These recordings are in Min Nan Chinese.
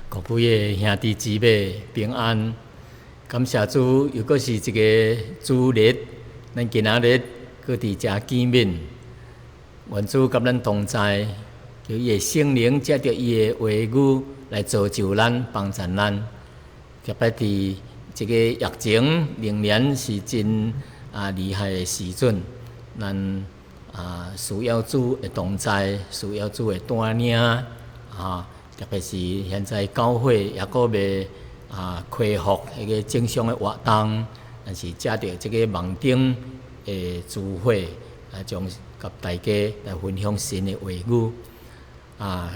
各位的兄弟姊妹平安，感謝主，又閣是一个主日，咱今仔日閣佇遮見面。願主佮咱同在，求伊的聖靈藉著伊的話語來造就咱、幫助咱。特別佇這个疫情仍然是真厲害的時陣，咱需要主的同在，需要主的帶領啊。特別是現在教會猶閣未恢復彼个正常的活動，但是藉著這个網頂的聚會，將佮大家來分享神的話語。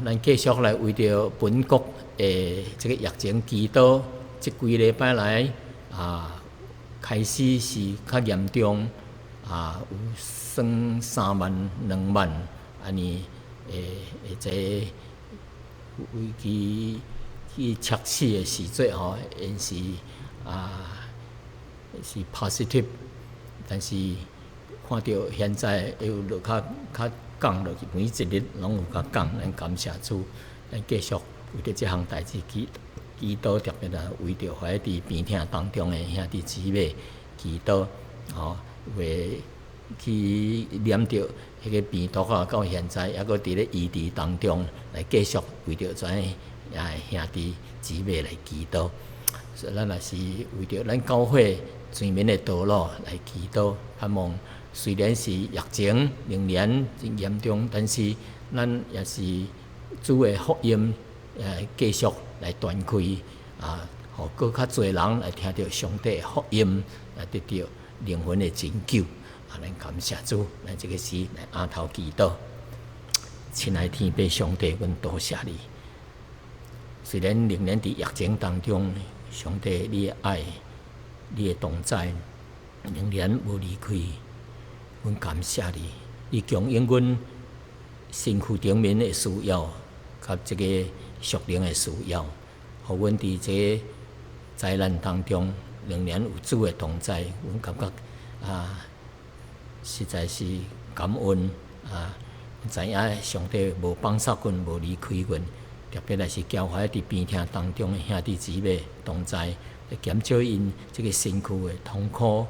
咱繼續來為著本國的這个疫情祈禱。這幾禮拜來開始是較嚴重，有算3萬、2萬按呢的這个危機去測試的時陣吼，𪜶是 positive，但是看著現在又落較較降落去，每一日攏有較降，咱感謝主，咱繼續為著這項代誌祈祈禱，特別啊為著懷佇病痛當中的兄弟姊妹祈禱，吼，有去染著彼个病毒啊，到現在猶閣佇咧醫治當中，來繼續為著遮兄弟姊妹來祈禱。所以咱也是為著咱教會前面的道路來祈禱，盼望雖然是疫情仍然真嚴重，但是咱也是主的福音，繼續來傳開啊，予閣較濟人來聽著上帝的福音，來得著靈魂的拯救。咱感謝主，咱這个時來阿頭祈禱。親愛天父上帝，阮多謝你。雖然仍然佇疫情當中，上帝你的愛、你的同在，仍然無離開。阮感謝你，你供應阮身軀頂面的需要，佮這个屬靈的需要，予阮佇這个災難當中，仍然有主的同在，阮感覺實在是感恩啊！知影上帝無放捨阮，無離開阮，特別也是交懷佇病痛當中的兄弟姊妹同在，減少𪜶這个身軀的痛苦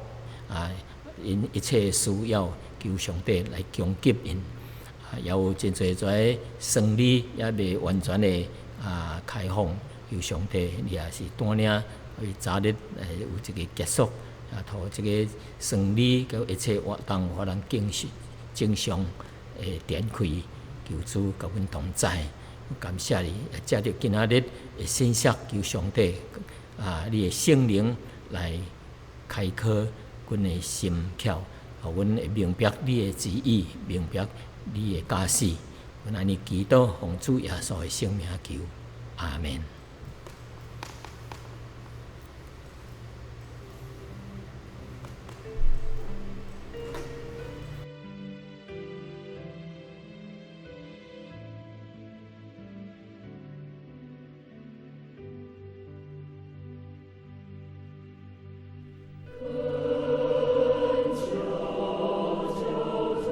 啊，𪜶一切的需要，求上帝來供給𪜶。也有真濟這生理猶未完全的開放，求上帝你也是帶領，予早日有一个結束。予這个生理佮一切活動，予咱正常的展開，求主佮阮同在，感謝你，也藉著今仔日的信息，求上帝你的聖靈來開啟阮的心竅，予阮會明白你的旨意，明白你的教示。阮按呢祈禱，奉主耶穌的聖名求，阿們。懇求救主，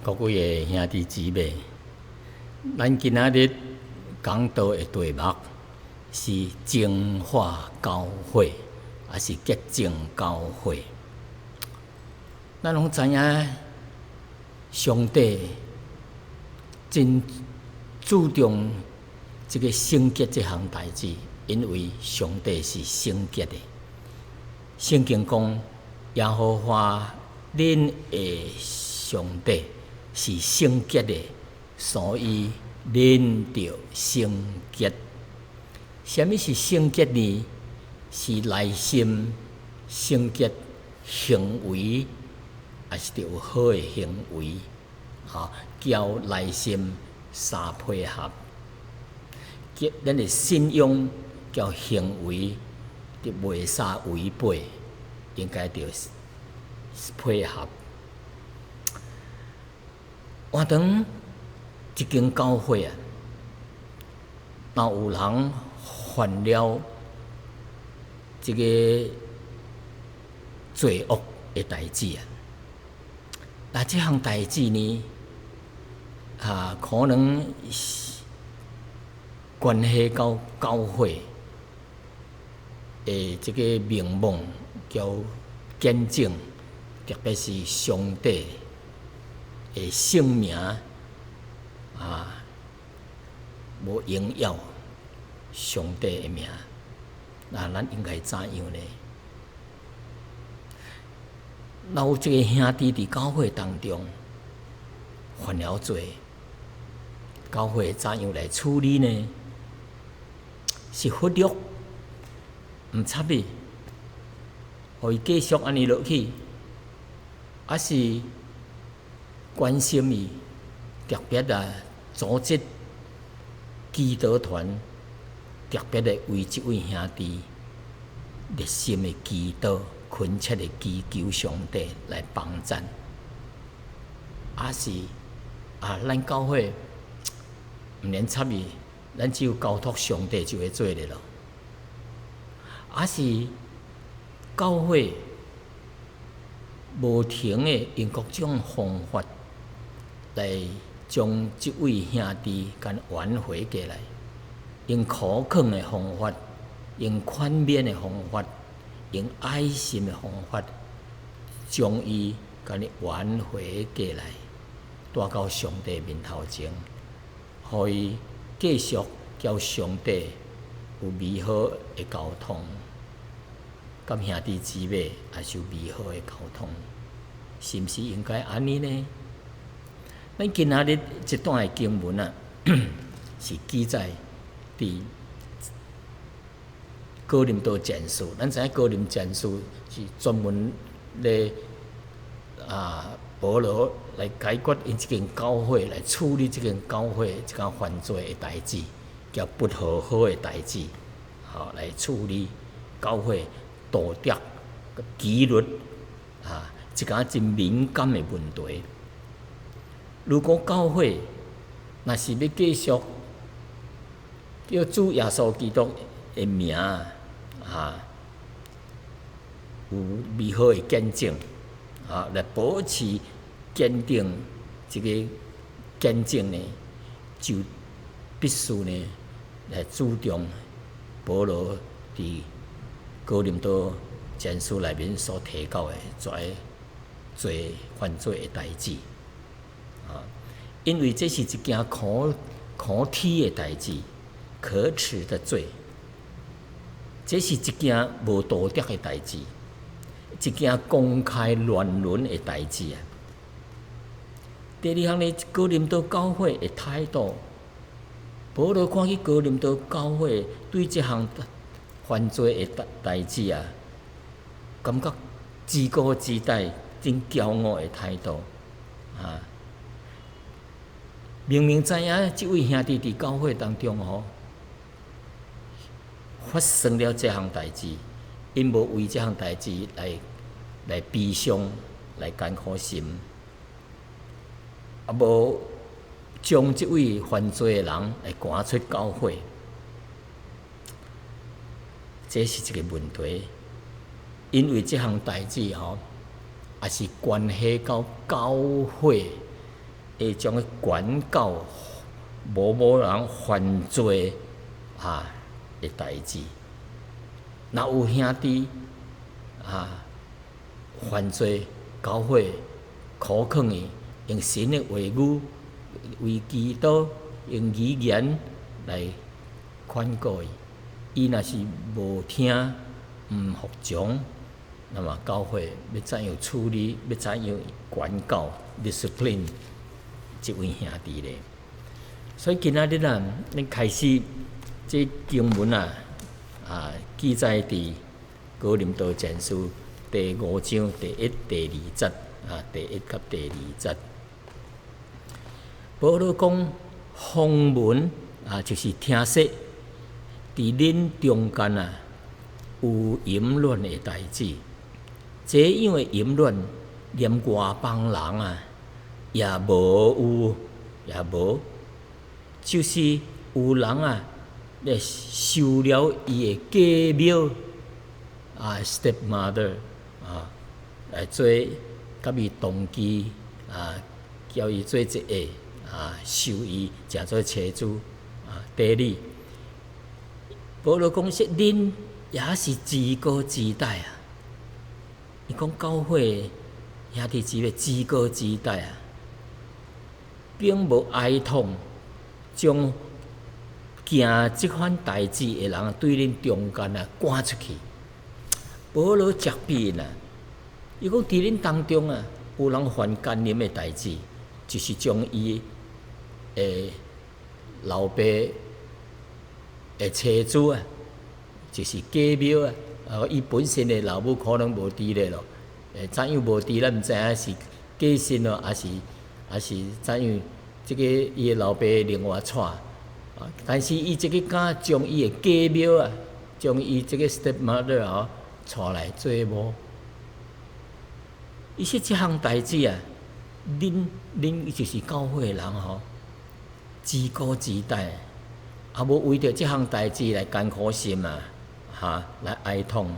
各位的兄弟姊妹，咱今仔日講道的題目是淨化教會，抑是潔淨教會？咱攏知影，上帝真注重這个聖潔這項代誌，因為上帝是聖潔的。聖經講，耶和華恁的上帝是聖潔的，所以恁著聖潔。啥物是聖潔呢？是內心聖潔，行為也是著有好的行為，吼，交內心相配合。咱的信仰佮行為就袂使違背，應該著配合。換當一間教會啊，若有人犯了這个罪惡的代誌啊，那這項代誌呢，啊，可能是關係到教會的這個名望佮見證，特別是上帝的聖名啊，無榮耀上帝的名，那咱應該怎樣呢？若有一個兄弟佇教會當中犯了罪，教會怎樣來處理呢？是忽略，毋插伊，予伊繼續按呢落去，抑是關心伊，特別啊，組織祈禱團，特別的為這位兄弟熱心的祈禱，懇切的祈求上帝來幫贊，抑是啊，咱教會毋免插伊，咱只有交託上帝就會做的咯。抑是教會無停的用各種方法來將這位兄弟共挽回過來，用苦勸的方法，用勸勉的方法，用愛心的方法，將伊共你挽回過來，帶到上帝面頭前，予伊繼續佮上帝有美好的溝通，佮兄弟姊妹也是有美好的溝通，是毋是應該按呢呢？咱今仔日這段的經文啊，是記載佇哥林多前書。咱知影哥林前書是專門咧啊，保羅來解決𪜶這間教會，來處理這間教會這間犯罪的代誌，佮不和好的代誌，吼來處理教會道德、紀律啊，這個真敏感的問題。如果教會若是欲繼續叫主耶穌基督的名啊，有美好的見證啊，來保持堅定這個見證呢，就必須呢來注重保羅佇哥林多前書內面所提到的這个罪犯罪的代誌。啊，因為這是一件可可恥的代誌，可恥的罪。這是一件無道德的代誌，一件公開亂倫的代誌啊。第二項呢，哥林多教會的態度，保羅看見哥林多教會對這項犯罪的代代誌啊，感覺自高自大、真驕傲的態度啊。明明知影這位兄弟佇教會當中吼，發生了這項代誌，𪜶無為這項代誌來來悲傷、來艱苦心，也無將這位犯罪的人來趕出教會，這是一個問題。因為這項代誌吼，也是關係到教會。會將伊管教某某人犯罪啊的代誌。若有兄弟啊犯罪，教會苦勸伊，用神的話語為祈禱，用語言來勸告伊。伊若是無聽、毋服從，那麼教會欲怎樣處理？欲怎樣管教 discipline 這位兄弟咧？所以今仔日啊，咱開始這經文啊，記載佇哥林多前書第五章第一、第二節啊，第一佮第二節。保羅講風聞啊，就是聽說佇恁中間啊有淫亂的代誌，這樣的淫亂連外邦人啊也無有，也無，就是有人啊來收了伊的繼母啊，stepmother 啊，來做佮伊同居啊，叫伊做一個啊，收伊成做妻子啊，第二，保羅講說，恁也是自高自大啊！伊講教會兄弟姊妹自高自大啊，並無哀痛，將行這款代誌的人對恁中間啊趕出去。保羅責備𪜶啊，伊講佇恁當中啊，有人犯姦淫的代誌，就是將伊的老爸的妻子啊，就是繼母啊，啊，伊本身的老母可能無佇咧咯，怎樣無佇，咱毋知影是過身咯，抑是怎樣？這个伊的老爸另外娶，啊，但是伊這个敢將伊的繼母啊，將伊這个 stepmother 吼，娶來做某。伊說這項代誌啊，恁就是教會的人吼，自高自大，也無為著這項代誌來艱苦心啊，哈，來哀痛，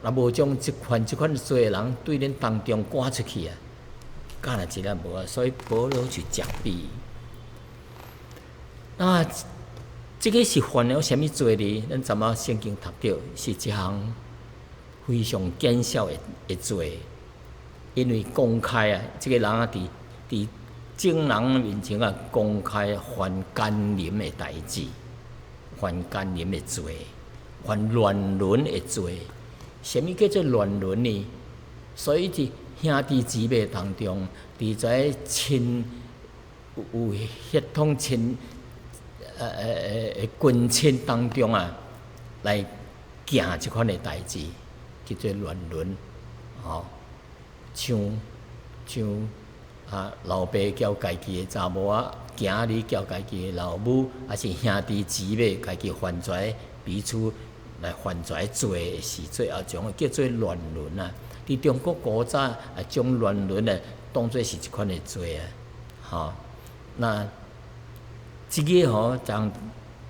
若無將這犯這款罪的人對恁當中趕出去啊，敢若真正無啊，所以保羅就責備。那這个是犯了啥物罪呢？咱昨仔聖經讀著是一項非常見笑的罪，因為公開啊，這个人啊，佇眾人面前啊，公開犯姦淫的代誌，犯姦淫的罪，犯亂倫的罪。啥物叫做亂倫呢？所以佇兄弟姊妹當中，佇這親有血統親近親當中啊，來行這款的代誌，叫做亂倫，吼，像啊，老爸交家己的查某仔，囝兒交家己的老母，抑是兄弟姊妹家己犯罪，彼此來犯罪罪的時，最後將叫做亂倫啊。佇中國古早啊，將亂倫啊當做是一款的罪啊，吼。那這个吼，這項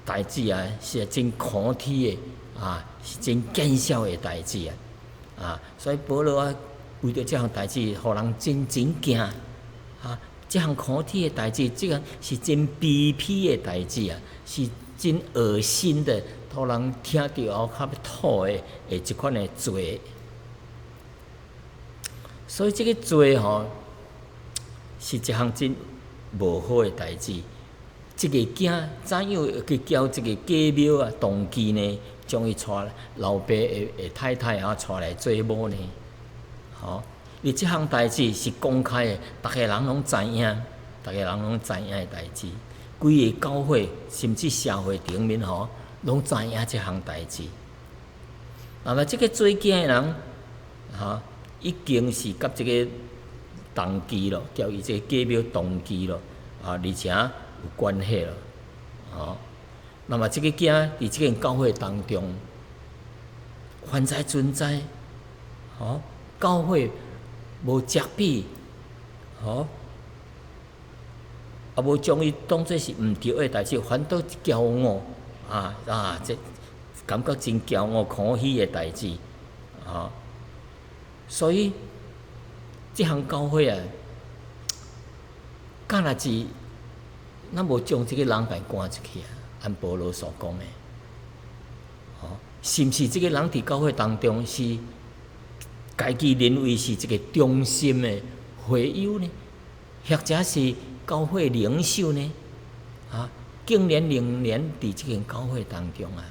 代誌啊，是真可恥的啊，是真見笑的代誌啊，啊，所以保羅啊，為著這項代誌，予人真真驚啊！這項可恥的代誌，這個是真卑鄙的代誌啊，是真噁心的，予人聽著後較欲吐的這款的罪。所以這个罪吼，是一項真無好的代誌。這个囝怎樣去交這个繼母啊同居呢？將伊娶老爸的太太啊娶來做某呢？吼！伊這項代誌是公開的，逐个人攏知影，逐个人攏知影的代誌。規个教會甚至社會頂面吼，攏知影這項代誌。那麼這个做囝的人，哈，已經是佮這个同居咯，交伊這个繼母同居咯，啊，而且有關係咯，吼。那麼這个囝佇這間教會當中，犯罪存在，吼，教會無責備，吼，也無將伊當做是毋對的代誌，反倒驕傲，啊，這感覺真驕傲可喜的代誌，啊，所以這項教會啊，敢若是咱無將這個人共趕出去啊？按保羅所講的，吼，是毋是這個人佇教會當中是家己認為是一個忠心的會友呢？或者是教會領袖呢？啊，竟然仍然佇這間教會當中啊！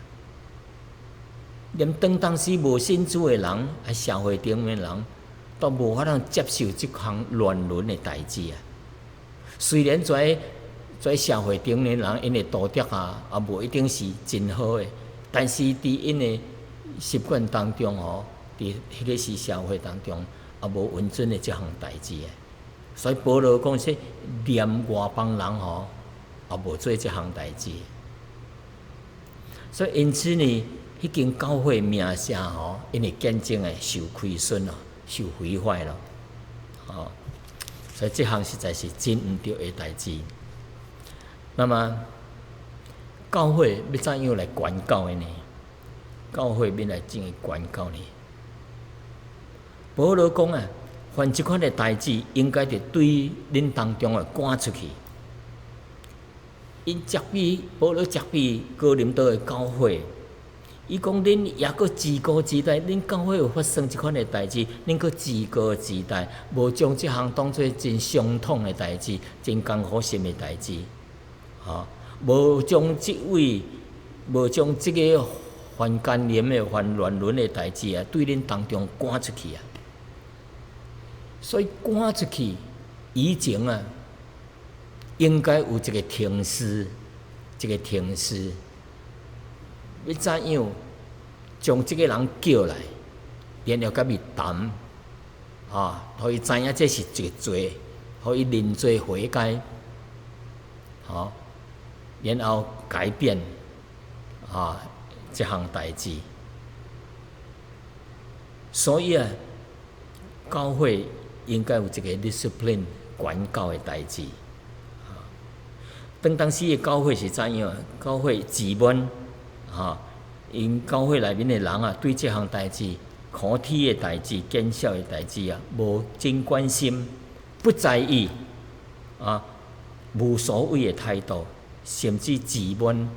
連當當時無信主的人，啊，社會頂面人，都無法通接受這項亂倫的代誌啊！雖然在在社會頂面人，𪜶的道德啊，也無一定是真好的，但是佇𪜶的習慣當中吼，佇彼個時社會當中，也無允准的這項代誌啊。所以保羅講說，連外邦人吼，也無做這項代誌。所以因此呢，彼間教會名聲吼，𪜶的見證會受虧損咯，受毀壞咯，吼。所以這項實在是真毋對的代誌。那麼教會欲怎樣來管教的呢？教會欲來怎樣管教呢？保羅講啊，犯這款的代誌，應該著對恁當中啊趕出去。𪜶責備保羅責備哥林多的教會，伊講恁抑閣自高自大，恁教會有發生這款的代誌，恁閣自高自大，無將這項當做真傷痛的代誌，真艱苦心的代誌，吼，無將這位，無將這個犯姦淫的、犯亂倫的代誌啊，對恁當中趕出去啊。所以趕出去以前啊，應該有一個程序，一個程序，欲怎樣將這個人叫來，然後共伊談，啊，予伊知影這是一個罪，予伊認罪悔改，吼，然後改變，啊，這項代誌。所以啊，教會應該有一個 discipline 管教的代誌。當當時的教會是怎樣？教會自滿，吼，𪜶教會內面的人啊，對這項代誌、可體的代誌、見笑的代誌啊，無真關心，不在意，啊，無所謂的態度，甚至自滿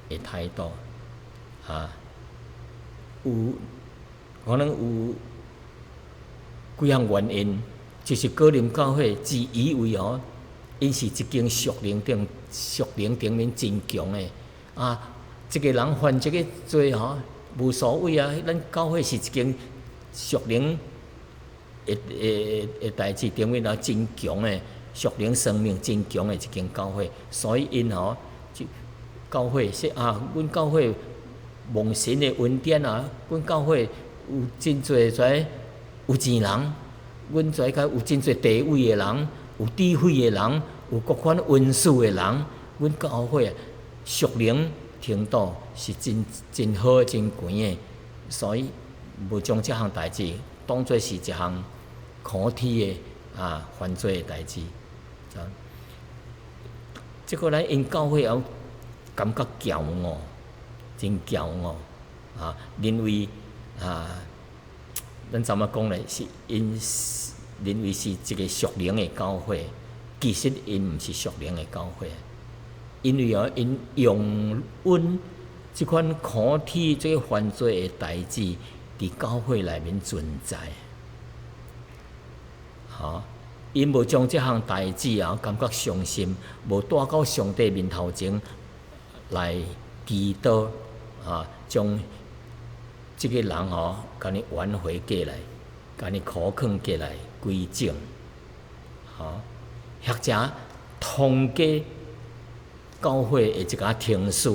的態度，啊，有可能有幾項原因，就是哥林教會自以為哦，𪜶是一間屬靈頂屬靈頂面真強的啊！一個人犯這個罪吼，無所謂啊！咱教會是一間屬靈的的的代誌頂面啊真強的屬靈生命真強的一間教會，所以𪜶吼就教會說啊，阮教會蒙神的恩典啊，阮教會有真濟跩有錢人，阮跩較有真濟地位的人，有智慧的人，有各款恩賜的人，阮教會屬靈程度是真真好、真懸的，所以無將這項代誌當做是一項可體的啊犯罪的代誌。啊，這個咱𪜶教會也感覺驕傲，真驕傲啊，認為啊，咱怎麼講咧？是𪜶認為是一個屬靈的教會，其實𪜶毋是屬靈的教會，因為哦，𪜶容允這款可體這個犯罪的代誌佇教會內面存在，吼，𪜶無將這項代誌啊感覺傷心，無帶到上帝面頭前來祈禱啊，將這個人吼，共伊挽回過來，共伊苦勸過來歸正，吼，或者通過教會的一寡程序，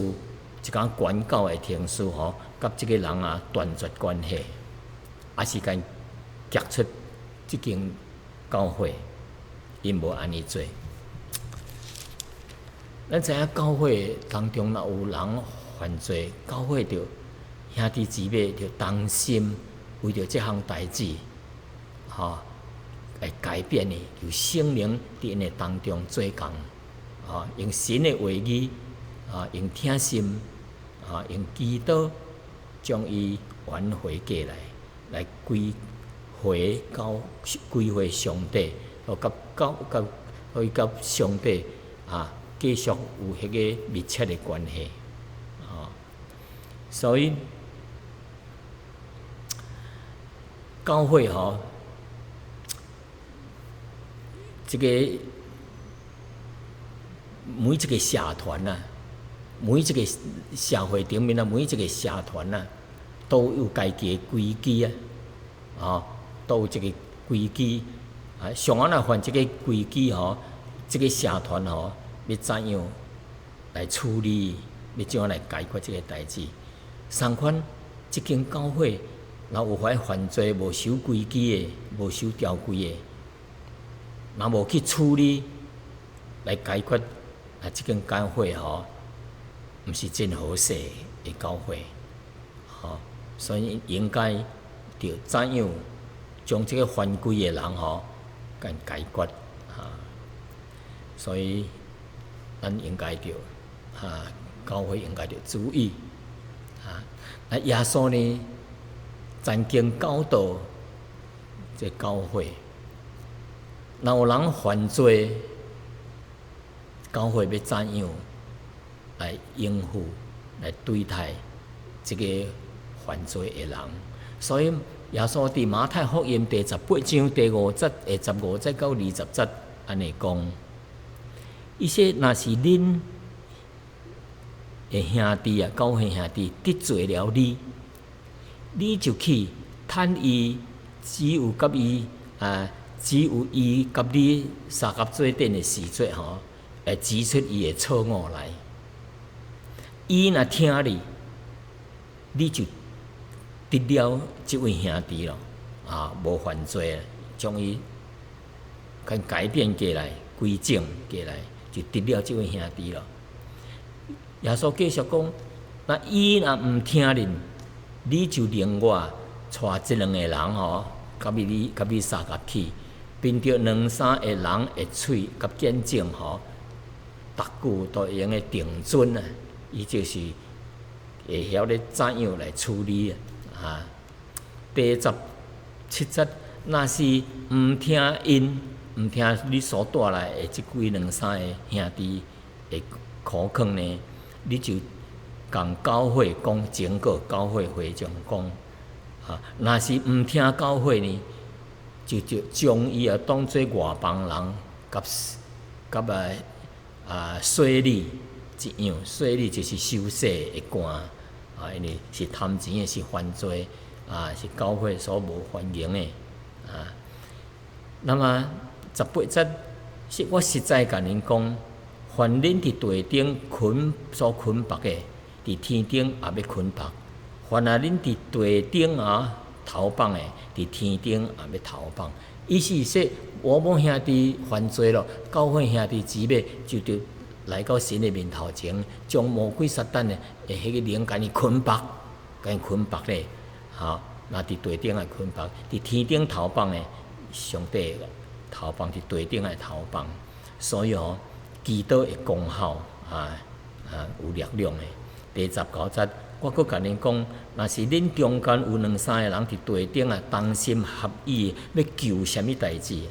一寡管教的程序吼，佮這個人啊斷絕關係，抑是共逐出這間教會，𪜶無按呢做。咱知影教會當中若有人犯罪，教會著兄弟姊妹著同心為著這項代誌，吼，來改變伊，求聖靈佇𪜶的當中做工，吼，用神的話語，啊，用疼心，啊，用祈禱，將伊挽回過來，來歸回教歸回上帝，佮教佮予伊佮上帝啊繼續有彼个密切的關係，啊，所以教會吼，這个每一个社團啊，每一个社會頂面啊，每一个社團啊，都有家己的規矩啊，啊，都有這个規矩啊。上按若犯這个規矩吼，這个社團吼欲怎樣來處理？欲怎樣來解決這个代誌？仝款，這間教會若有犯犯罪、無守規矩的、無守條規的，若無去處理來解決，啊，這間教會吼，毋是真好勢的教會，吼，所以應該著怎樣將這個犯規的人吼，共解決，啊，所以咱應該著，啊，教會應該著注意，啊，那耶穌呢，曾經教導這教會，若有人犯罪，教會欲怎樣來應付、來對待這个犯罪的人？所以耶穌佇馬太福音第18章第五節、15節到20節按呢講：伊說，若是恁的兄弟啊，教會兄弟得罪了你，你就去趁伊只有佮伊啊，只有伊佮你相佮做陣的時陣吼，來指出伊的錯誤來。伊若聽你，你就得了這位兄弟咯，啊，無犯罪，將伊共改變過來，歸正過來，就得了這位兄弟咯。耶穌繼續講：若伊若毋聽恁，你就另外帶一兩個人吼，佮你相佮去，憑著兩三個人的喙佮見證吼，逐句都會用得定準啊！伊就是會曉咧怎樣來處理啊。第17節，若是毋聽𪜶，毋聽你所帶來的這幾兩三個兄弟的苦勸呢，你就共教會講，整個教會會眾講，啊，若是毋聽教會呢，就將伊啊當做外邦人，佮啊稅吏一樣，稅吏就是收稅的官，啊，因為是貪錢的，是犯罪，啊，是教會所無歡迎的，啊。那麼18節，是我實在共恁講，凡恁佇地頂捆所捆縛的，佇天頂也欲捆縛；凡啊恁佇地頂啊投放的，佇天頂也欲投放。意思是說，我某兄弟犯罪咯，教會兄弟姊妹就著來到神的面頭前，將魔鬼撒旦的彼个靈共伊捆縛，共伊捆縛咧，吼，若佇地頂來捆縛，佇天頂投放的，上帝投放佇地頂來投放，所以哦，祈禱的功效啊啊有力量的。第19節，我閣共恁講，若是恁中間有兩三個人佇地頂啊同心合意欲求啥物代誌，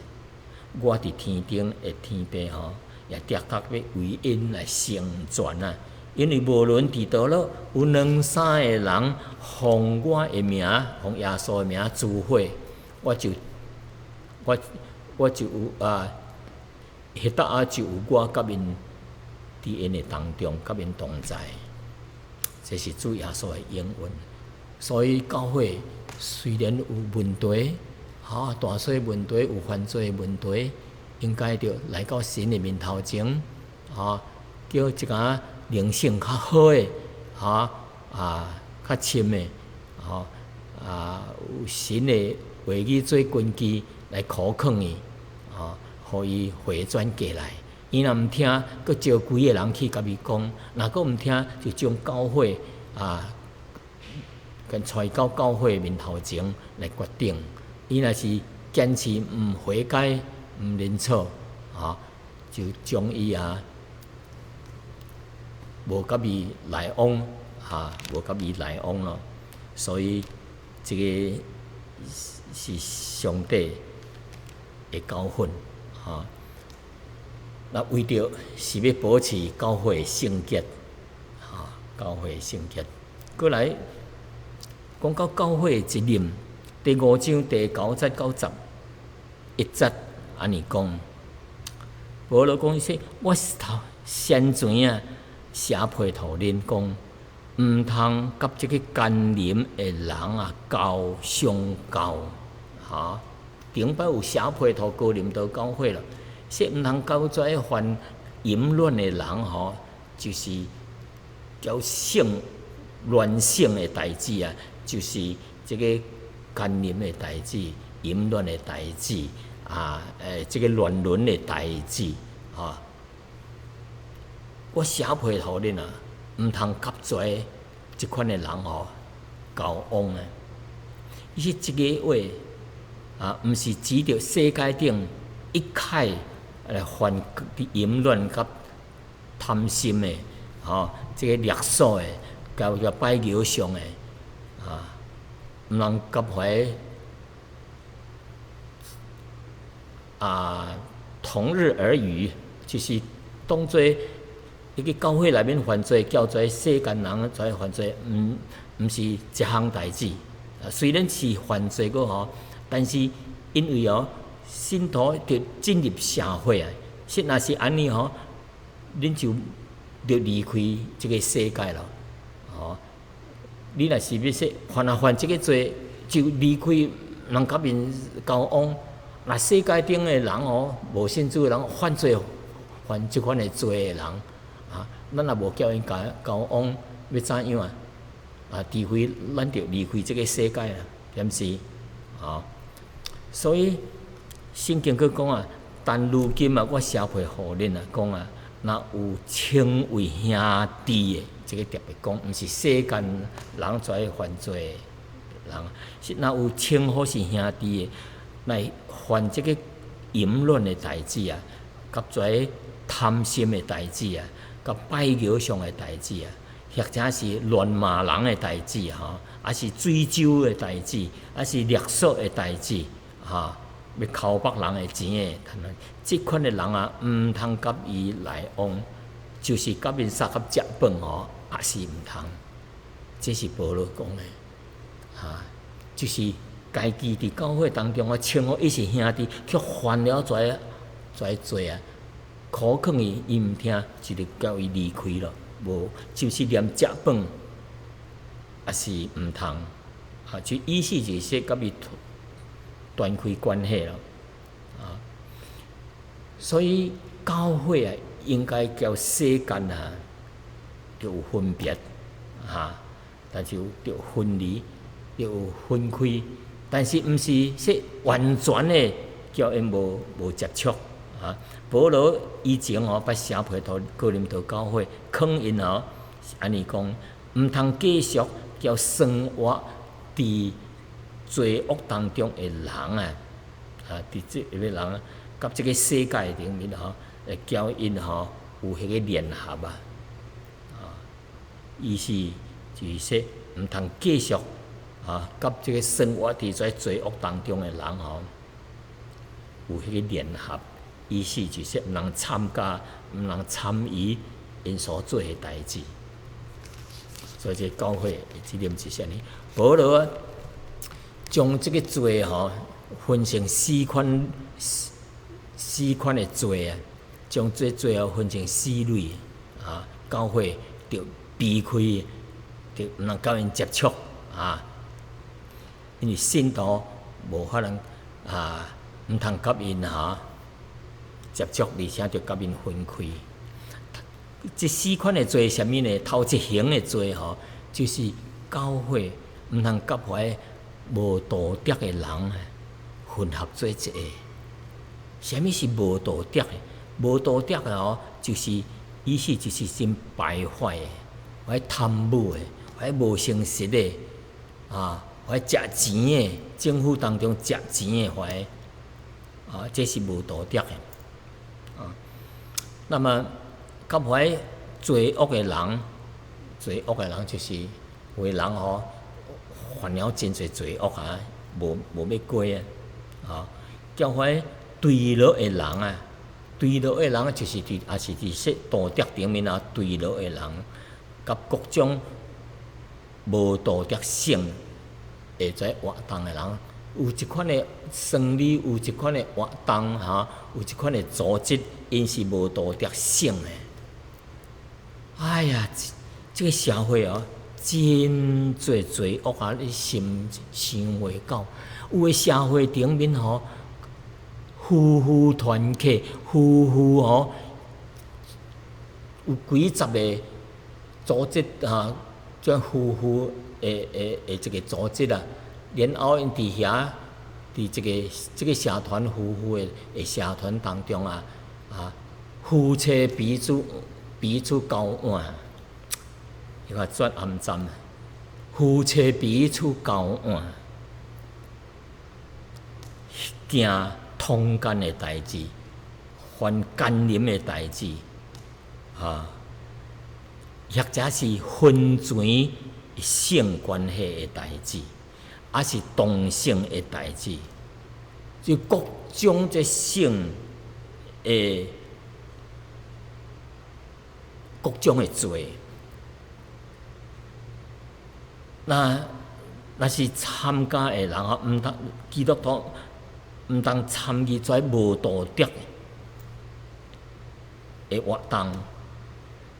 我佇天頂的天父吼，也的確欲為𪜶來成全啊！因為無論佇佗落有兩三個人奉我的名，奉耶穌的名聚會，我就有啊，彼搭仔就有我佮𪜶佇𪜶的當中，佮𪜶同在。這是主耶穌的應允。所以教會雖然有問題，哈，大細問題有犯罪的問題，應該著來到神的面頭前，哈，叫一个靈性較好的，哈啊較深的，吼啊有神的話語做根基來苦勸伊，吼，予伊回轉過來。伊若毋聽，閣招幾个人去共伊講；若閣毋聽，就將教會啊，共帶到教會面頭前來決定。伊若是堅持毋悔改、毋認錯，啊，就將伊啊無佮伊來往，啊，無佮伊來往咯。所以這個是上帝的教訓，啊。那為著是欲保持教會聖潔，哈，教會聖潔。閣來講到教會責任，第五章第九節到十一節，按呢講，保羅講說，我頭先前啊寫批予恁講，毋通佮這个姦淫的人啊交相交，哈。頂擺有寫批予哥林多教會啦，說毋通佮這个犯淫亂的人吼，就是叫性亂性的代誌啊，就是這個姦淫的代誌、淫亂的代誌啊，這個亂倫的代誌啊。我寫批予恁啊，毋通佮這這款的人吼交往啊。伊說這个話啊，毋是指著世界頂一概來犯淫亂佮貪心的，吼，這个勒索的，佮佮拜偶像的，啊，毋通佮彼啊同日而語，就是當做伊去教會內面犯罪，叫做世間人做犯罪，毋是一項代誌。雖然是犯罪閣吼，但是因為哦，信徒著進入社會啊，是若是按呢吼，恁就著離開這个世界咯，吼。你若是欲說犯啊犯這个罪，就離開毋通佮𪜶交往。若世界頂的人吼，無信主的人犯罪，犯這款的罪的人，啊，咱若無佮𪜶交交往，欲怎樣啊？啊，除非咱著離開這个世界啊，是毋是？吼，所以聖經閣講啊，但如今啊，我寫批予恁啊，講啊，若有稱為兄弟的，這个特別講，毋是世間人跩犯罪的人，是若有稱呼是兄弟的，來犯這个淫亂的代誌啊，佮跩貪心的代誌啊，佮拜偶像的代誌啊，或者是亂罵人的代誌吼，抑是醉酒的代誌，抑是勒索的代誌，哈，欲偷縛人的錢的，這款的人啊，毋通佮伊來往，就是佮𪜶相合食飯吼，也是毋通。這是保羅講的，哈，就是家己佇教會當中啊，稱呼伊是兄弟，卻犯了跩跩罪啊，苦勸伊，伊毋聽，就著叫伊離開咯。無，就是連食飯也是毋通，啊，就意思就是說，佮伊斷開關係咯，啊，所以教會啊，應該佮世間啊，著有分別，哈，但是著分離，著有分開，但是毋是說完全的叫𪜶無無接觸。啊，保羅以前吼捌寫批予哥林多教會，勸𪜶吼是按呢講，毋通繼續佮生活佇罪惡當中的人啊，啊，佇這个人啊，佮這个世界頂面吼，會叫𪜶吼有彼个聯合啊，啊，意思就是說，毋通繼續啊，佮這个生活佇這罪惡當中的人吼，有彼个聯合。意思就是毋通參加，毋通參與𪜶所做的代誌。所以這教會的責任是啥物？保羅啊，將這个罪吼分成四款，四款的罪啊，將這罪哦分成四類啊。教會著避開，著毋通佮𪜶接觸啊，因為信徒無法能啊，毋通佮𪜶哈接觸，而且著佮𪜶分開。這四款的罪是啥物呢？頭一型的罪吼，就是教會毋通佮彼無道德的人混合做一个。啥物是無道德的？無道德的吼，就是意思就是真敗壞的，或貪污的，或無誠實的，啊，或食錢的，政府當中食錢的，或啊，這是無道德的。啊，那麼佮彼罪惡的人，罪惡的人就是有的人吼，犯了真濟罪惡啊，無無欲改啊，啊，佮彼墜落的人啊，墜落的人就是佇，也是佇說道德頂面啊墜落的人，佮各種無道德性會在活動的人，有一款的生理，有一款的活動，哈，有一款的組織，𪜶是無道德性的。哎呀，這個社會哦，真濟罪惡啊！你心想袂到，有的社會頂面吼，夫婦團契，夫婦吼有幾十個組織啊，這夫婦的的的這個組織啊，然後𪜶佇遐，佇這個社團夫婦的的社團當中啊，啊，夫妻彼此彼此交換。伊個絕骯髒，夫妻彼此交換，行通姦的代誌，犯姦淫的代誌，啊，或者是婚前性關係的代誌，抑是同性的代誌，就各種這性的各種的罪。那若是參加的人吼，毋通基督徒毋通參與這無道德的活動，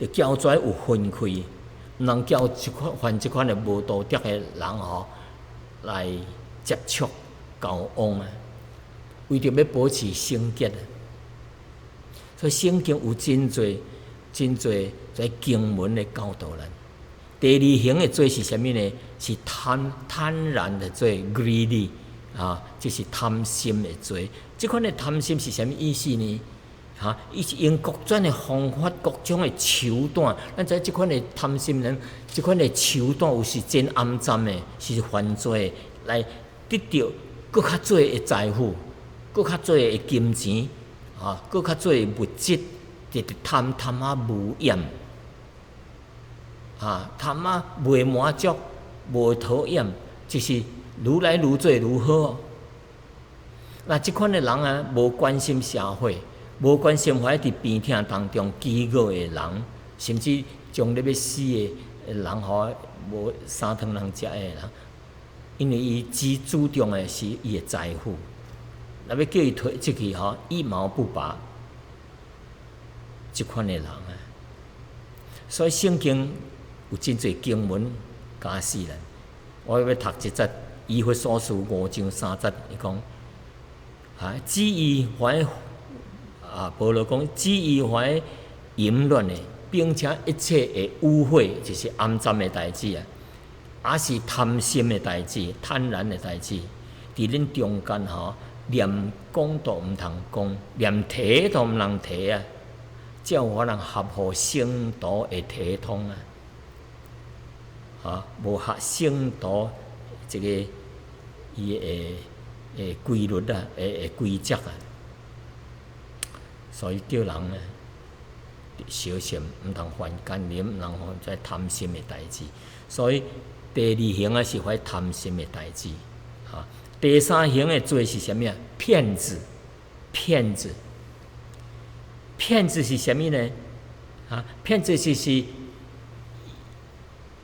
就交這有分開，毋通交這款犯這款的無道德的人吼來接觸交往啊，為著欲保持聖潔。所以聖經有真濟真濟這經文的教導咱。第二型的罪是啥物呢？是貪貪婪的罪，greedy 啊，這是貪心的罪。這款的貪心是啥物意思呢？哈，伊是用各種的方法、各種的手段。咱知這款的貪心人，這款的手段有時真骯髒的，是犯罪來得著閣較濟的財富，閣較濟的金錢，啊，閣較濟的物質，直直貪貪啊無厭。啊，貪啊袂滿足，無討厭，就是愈來愈濟愈好。那這款的人啊，無關心社會，無關心懷佇病痛當中飢餓的人，甚至將咧欲死的人吼，無三頓通食的人，因為伊只注重的是伊的財富，若欲叫伊提出去吼，一毛不拔。這款的人啊，所以聖經有真濟經文教示咱。我欲讀一節，以弗所書五章三節，伊講啊，至於凡啊，保羅講，至於凡淫亂的，並且一切的污穢，就是骯髒的代誌啊，抑是貪心的代誌、貪婪的代誌，佇恁中間吼，連講都毋通講，連提都毋通提啊！才有可能合乎聖徒的體統啊！啊，無合聖徒這個伊的的規律啊，的的規則啊，所以叫人呢小心，毋通犯姦淫，毋通犯這貪心的代誌。所以第二型啊是犯貪心的代誌。啊，第三型的罪是啥物啊？騙子，騙子，騙子是啥物呢？啊，騙子就是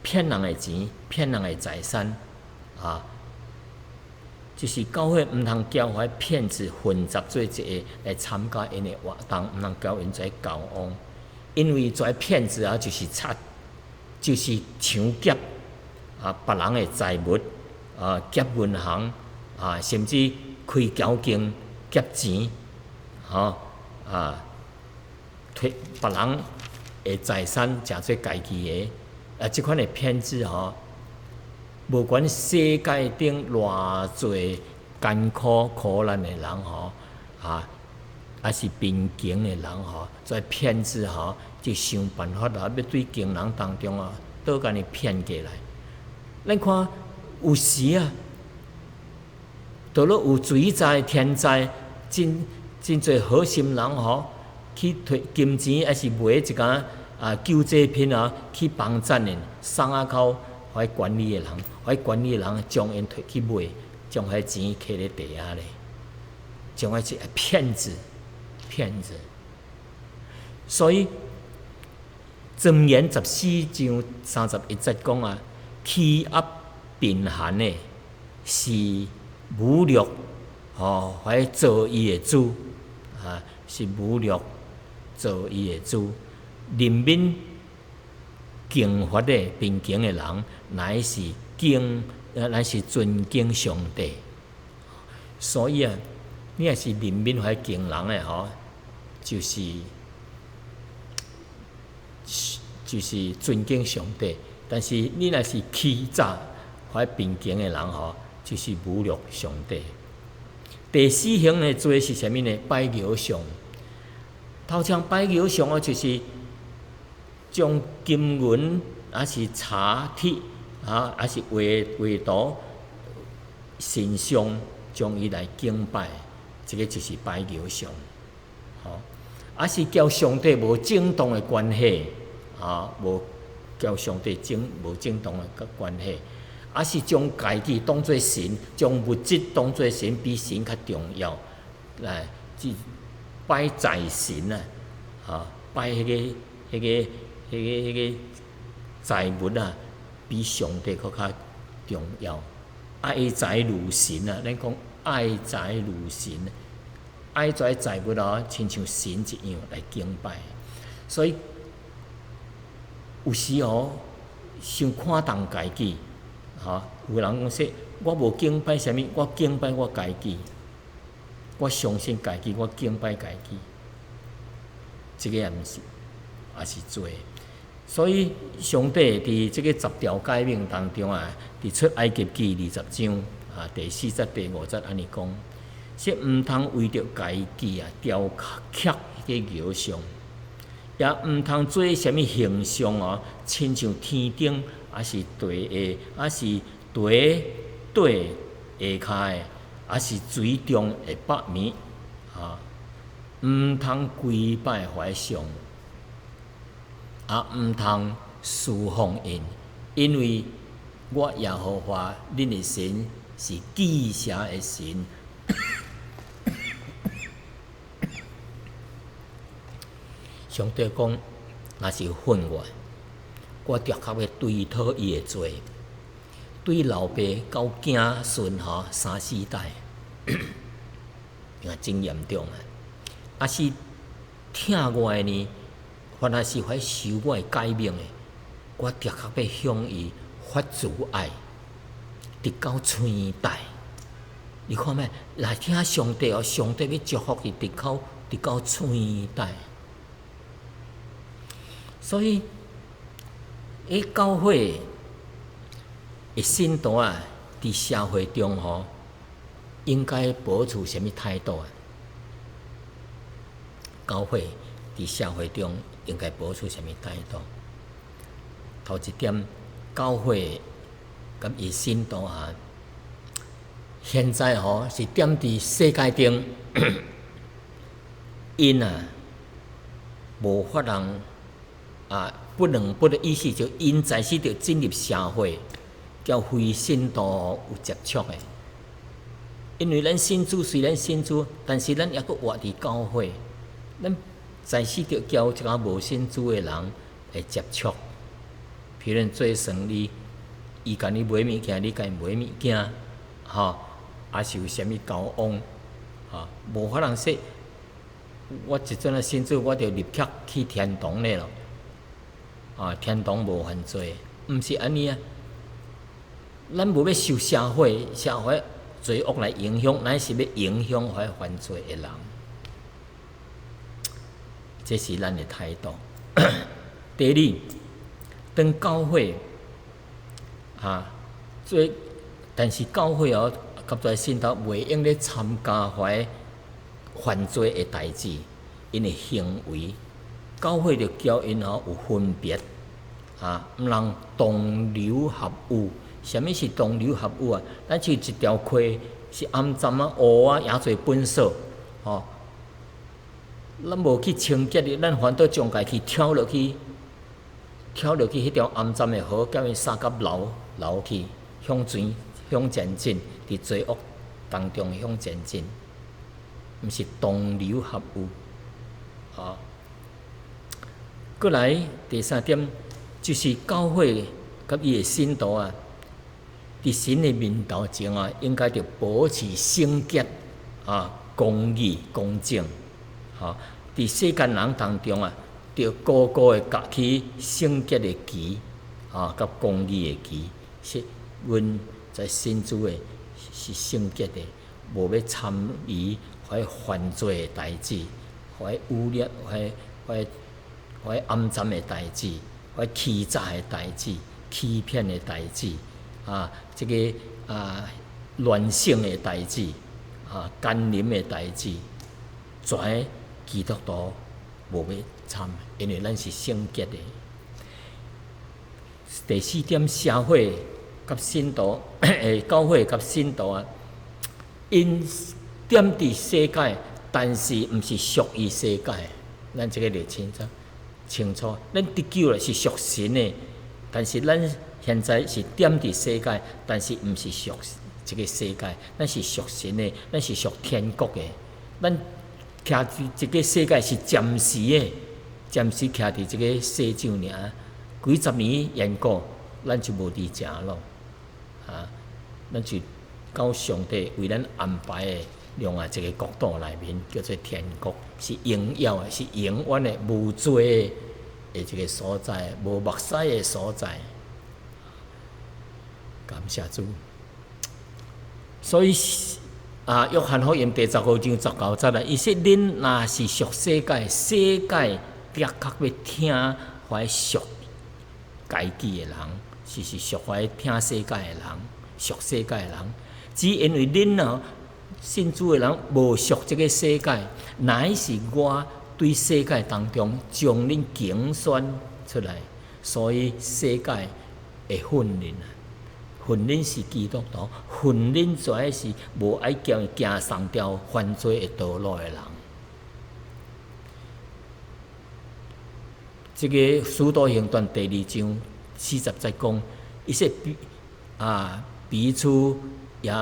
騙人的錢，騙人的財產，啊，就是教會毋通交予騙子混雜做一個來參加𪜶的活動，毋通交𪜶做交往，因為這騙子啊就是賊，就是搶劫啊，別人的財物啊，劫銀行啊，甚至開轎間劫錢，吼啊，提別人的財產，食做家己的。啊，這款的騙子吼，無管世界頂偌濟艱苦苦難的人吼，啊，抑是貧窮的人吼，這騙子吼，就想辦法啊，欲對窮人當中啊，倒共伊騙過來。咱看有時啊，到了有水災、天災，真真濟好心人吼，去提金錢，抑是賣一寡啊救濟品啊，去幫贊的，送啊到遐管理的人，遐管理的人將𪜶提去賣，將彼錢揢咧袋仔咧，將彼是騙子，騙子。所以箴言14章31節講啊，欺壓貧寒的是侮辱吼，彼造伊的主啊，是侮辱造伊的主。憐憫窮乏的貧窮的人，乃是尊敬上帝。所以啊，你若是憐憫彼窮人的吼，就是尊敬上帝。但是你若是欺詐彼貧窮的人吼，就是侮辱上帝。第四項的罪是啥物呢？拜偶像。頭前拜偶像哦，就是將金銀，抑是柴鐵啊，抑是畫畫圖神像，將伊來敬拜，這个就是拜偶像。吼，抑是佮上帝無正當的關係，啊，無佮上帝正無正當的關係，抑是將家己當做神，將物質當做神，比神較重要，來，這拜財神啊，啊，拜彼个財物啊，比上帝閣較重要。愛財如神啊，咱講愛財如神，愛財財物啊，親像神一樣來敬拜。所以有時候傷看重家己，吼，有人講說，我無敬拜啥物，我敬拜我家己，我相信家己，我敬拜家己，這个也毋是，也是罪。所以上帝佇這个十條誡命當中啊，佇出埃及記20章啊第四節第五節按呢講，說毋通為著家己啊雕刻彼个偶像，也毋通做啥物形象哦，親像天頂，抑是地下，抑是地底下跤的，抑是水中的百物，啊，毋通跪拜彼像。啊，毋通事奉𪜶，因為我耶和華恁的神是忌邪的神。上帝講，若是恨我，我著較欲追討伊的罪，對老爸到囝孫吼三四代，也真嚴重啊！啊是疼我的呢？凡若是彼守我的誡命的，我著較欲向伊發慈愛，直到千代。你看覓？來疼上帝哦，上帝欲祝福伊，直到千代。所以，喺教會的信徒啊，佇社會中吼，應該保持啥物態度啊？教會佇社會中應該保持啥物態度？頭一點，教會佮伊信徒啊，現在吼是踮佇世界頂，𪜶啊無法通啊，不能不的意思就𪜶在時著進入社會，佮非信徒有接觸的。因為咱信主雖然信主，但是咱猶閣活佇教會，咱在時著佮一寡無信主的人會接觸，譬如做生意，伊共你買物件，你共伊買物件，吼，抑是有啥物交往，吼，無法通說，我一陣仔信主，我就立刻去天堂咧咯，啊，天堂無犯罪，毋是按呢啊，咱無欲受社會罪惡來影響，咱是欲影響彼犯罪的人。這是咱的態度。第二，當教會啊，做，但是教會哦，及在信徒袂用咧參加彼犯罪的代誌，𪜶的行為，教會就叫𪜶吼有分別，啊，毋通同流合汙。啥物是同流合汙啊？咱像一條溪是骯髒啊、烏啊，誠濟糞埽，吼。咱無去清潔的，咱反倒將家己跳落去，跳落去彼條骯髒的河，共伊相佮流流去，向前向前進，佇罪惡當中向前進，毋是同流合汙，吼。閣來第三點，就是教會佮伊的信徒啊，佇神的面頭前啊，應該著保持聖潔啊、公義、公正。吼，佇世間人當中啊，著高高的舉起聖潔的旗啊，佮公義的旗，是阮在信主的是聖潔的，無欲參與彼犯罪的代誌，彼污染、彼骯髒的代誌，彼欺詐的代誌、欺騙的代誌，啊，這个啊亂性的代誌，啊姦淫的代誌，全基督徒無欲參，因為咱是聖潔的。第四點，社會佮信徒，教會佮信徒啊，𪜶踮佇世界，但是毋是屬於世界。咱這个就清楚清楚。咱得救了是屬神的，但是咱現在是踮佇世界，但是毋是屬這个世界，咱是屬神的，咱是屬天國的。咱徛佇這个世界是暫時的，暫時徛佇這个世上爾，幾十年緣故，咱就無佇遮咯。啊，咱就到上帝為咱安排的另外一个國度內面，叫做天國，是榮耀的，是永遠的無罪的一个所在，無目屎的所在。感謝主。所以啊，約翰福音第15章19節啊，伊說：恁若是屬世界，世界的確欲疼懷屬家己的人，是屬懷疼世界的人，屬世界的人。只因為恁啊，信主的人無屬這个世界，乃是我對世界當中將恁揀選出來，所以世界會恨恁啊。恨恁是基督徒，恨恁這是無愛行行上條犯罪的道路的人。這个《使徒行傳》第2章40節講，伊說啊，彼此也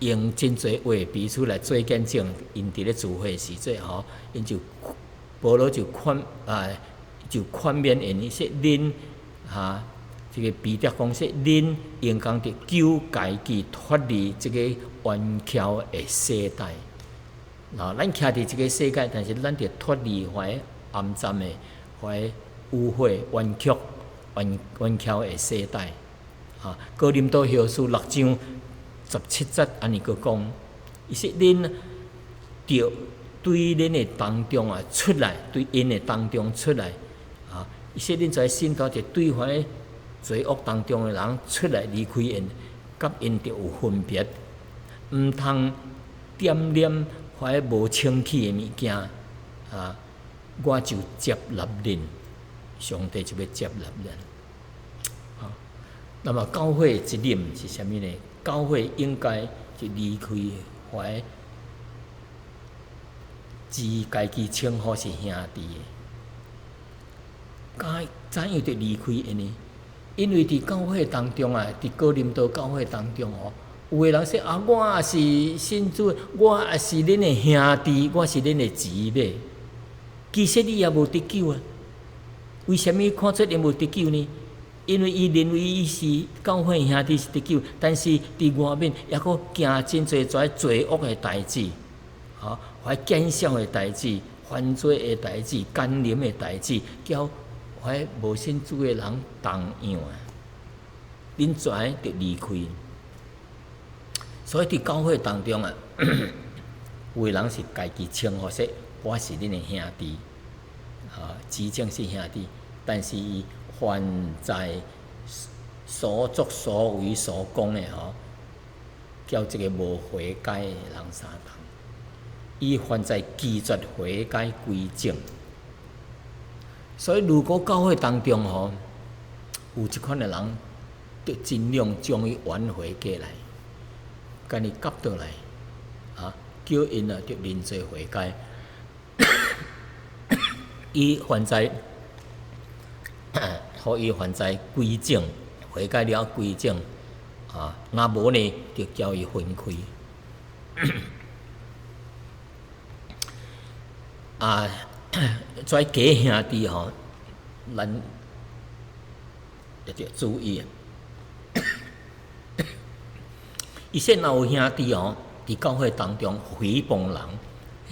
用真濟話彼此來做見證，𪜶佇咧聚會時陣吼，𪜶就保羅就勸啊，就勸勉𪜶，伊說恁哈，這个彼得講說，恁應當著救家己脫離這个冤巧的世代。啊，咱徛佇這个世界，但是咱著脫離遐骯髒的、遐污穢、冤曲、冤巧的世代。啊，哥林多後書6章17節按呢閣講，伊說恁著對恁的當中啊出來，對𪜶的當中出來。啊，伊說恁這信徒就對遐罪惡當中的人出來離開𪜶，佮𪜶著有分別，毋通沾染遐無清氣的物件，啊，我就接納恁，上帝就欲接納咱。啊，那麼教會的責任是啥物呢？教會應該就離開遐自家己稱呼是兄弟的，該怎樣著離開𪜶呢？因為佇教會當中啊，佇哥林多教會當中哦，有的人說啊，我也是信主，我也是恁的兄弟，我是恁的姊妹。其實伊也無得救啊。為啥物看出𪜶無得救呢？因為伊認為伊是教會兄弟是得救，但是佇外面猶閣行真濟這罪惡的代誌，吼，或奸笑的代誌、犯罪的代誌、姦淫的代誌，叫遐無信主的人同樣啊，恁全著離開。所以佇教會當中啊，有的人是家己稱呼說我是恁的兄弟，啊，自稱是兄弟，但是伊犯在所作所為所講的吼，叫這个無悔改的人相同。伊犯在拒絕悔改歸正。所以，如果教會當中吼有這款的人，就盡量將伊挽回過來，共伊挾倒來，啊，叫𪜶啊著認罪悔改。伊犯在，予伊犯在歸正，悔改了歸正，啊，若無呢，就叫伊分開。啊，這假兄弟吼，咱會著注意。伊說若有兄弟哦，佇教會當中誹謗人，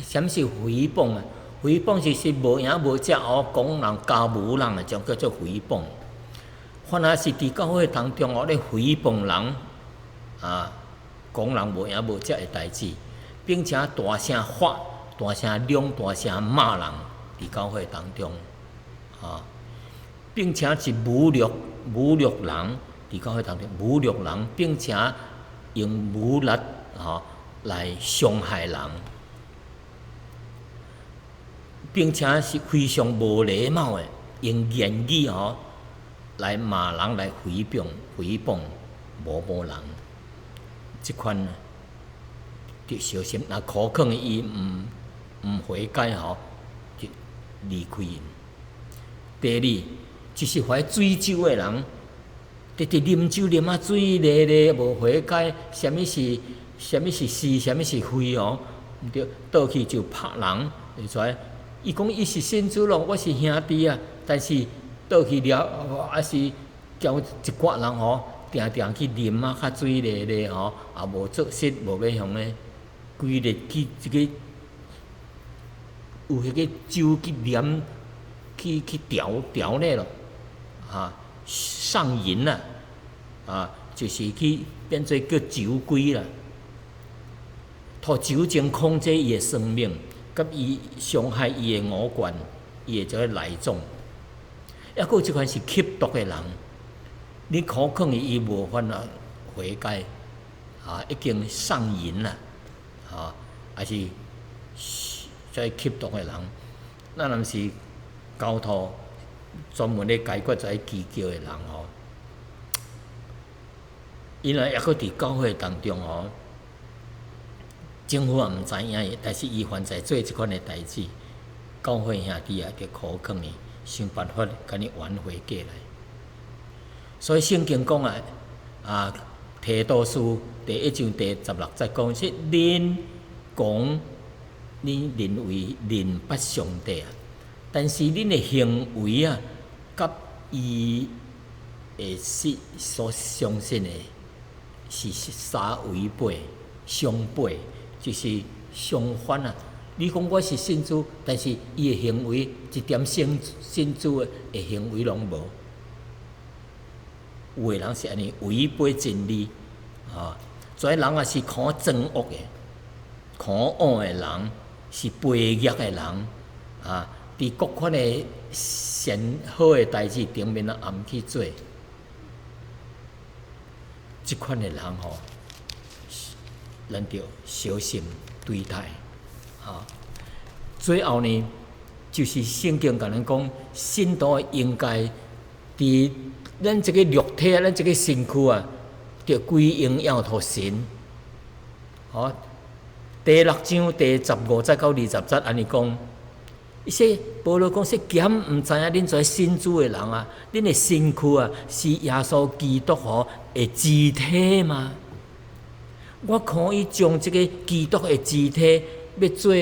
啥物是誹謗啊？誹謗就是無影無跡哦，講人加侮人的，種叫做誹謗。反而是佇教會當中哦，咧誹謗人啊，講人無影無跡的代誌，並且大聲發、大聲嚷、大聲罵人，佇教會當中啊，並且是侮辱人，佇教會當中侮辱人，並且用武力吼來傷害人，並且是非常無禮貌的，用言語吼來罵人，來誹謗某某人，這款著小心，若苦勸伊毋悔改吼，就離開𪜶。第二，就是懷醉酒的人，直直啉酒啉啊醉咧咧，無悔改，啥物是是，啥物是非哦，毋對，倒去就拍人，會使。伊講伊是信主咯，我是兄弟啊，但是倒去了，還是交一寡人吼，定定去啉啊，較醉咧咧吼，也無做事，無欲向咧，規日去這個有彼個酒去啉，去調調咧咯，啊，上癮啦，啊，就是去變做叫酒鬼啦，予酒精控制伊的生命，佮伊傷害伊的五官，伊的這個內臟。抑閣有這款是吸毒的人，你苦勸伊，伊無法度悔改，啊，已經上癮啦，啊，還是在吸毒的人，咱若毋是交託專門咧解決這個機構的人吼，伊若抑閣佇教會當中吼，政府也毋知影伊，但是伊犯在做這款的代誌，教會兄弟也著苦勸伊，想辦法共伊挽回過來。所以聖經講啊，啊，提多書第一章第16節講，說恁講恁認為認捌上帝啊，但是恁的行為啊，佮伊的是所相信的是相違背、相悖，就是相反啊！你講我是信主，但是伊的行為一點信信主的行為攏無。有的人是按呢違背真理，啊，這人也是可憎惡的、可惡的人，是悖逆的人，啊，佇各款的善好的代誌頂面啊，也毋去做。這款的人吼，咱著小心對待，啊。最後呢，就是聖經共咱講，信徒應該佇咱這個肉體啊，咱這個身軀啊，著歸榮耀予神。好，第六章第15節到20節按呢講，伊說保羅講說，敢毋知影恁這信主的人啊，恁的身軀啊是耶穌基督吼的肢體嗎？我可以將這個基督的肢體欲做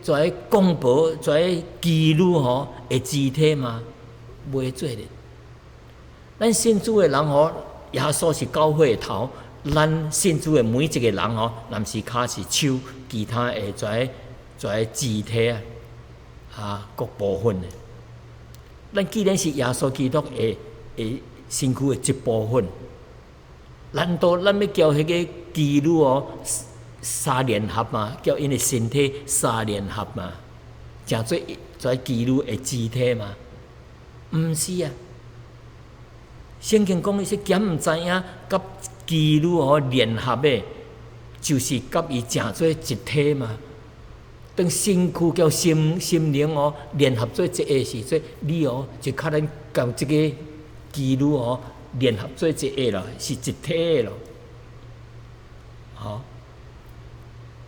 做公婆、做妓女吼的肢體嗎？袂做咧。咱信主的人吼，耶穌是教會的頭，咱信主的每一個人吼，若毋是跤是手，其他的這這肢體啊，啊各部分的。咱既然是耶穌基督的身軀的一部分，難道咱欲交彼個妓女哦相聯合嗎？交𪜶的身體相聯合嗎？成做這妓女的肢體嗎？毋是啊！聖經講，伊說敢毋知影，佮妓女哦聯合的，就是佮伊成做一體嗎？當身軀佮心心靈哦聯合做一個時陣，你哦就較咱佮這個妓女哦聯合做一個咯，是一體的咯。吼，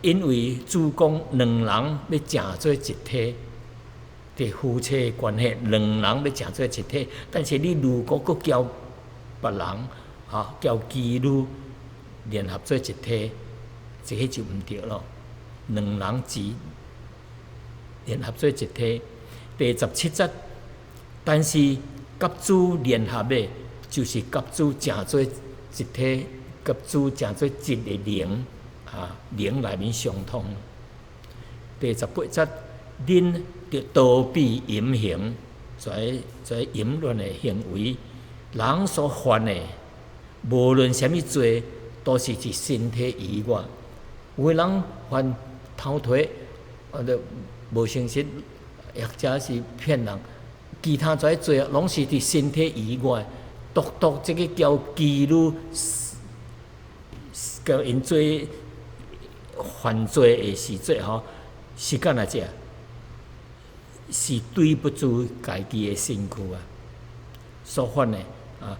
因為主講兩人欲成做一體，佇夫妻關係，兩人欲成做一體，但是你如果閣交別人，吼，交妓女聯合做一體，這個就毋對咯。兩人只聯合做一體。第17節，但是佮主聯合的，就是佮主成做一體，佮主成做一個靈啊，靈內面相通。第18節，恁著逃避淫行，這淫亂的行為，人所犯的，無論啥物罪，都是佇身體以外。有的人犯偷提，或者無誠實，或者是騙人，其他這罪攏是佇身體以外。獨獨這个交妓女，共𪜶做犯罪的時陣吼，是干那這？是對不住家己的身軀啊！所犯的啊，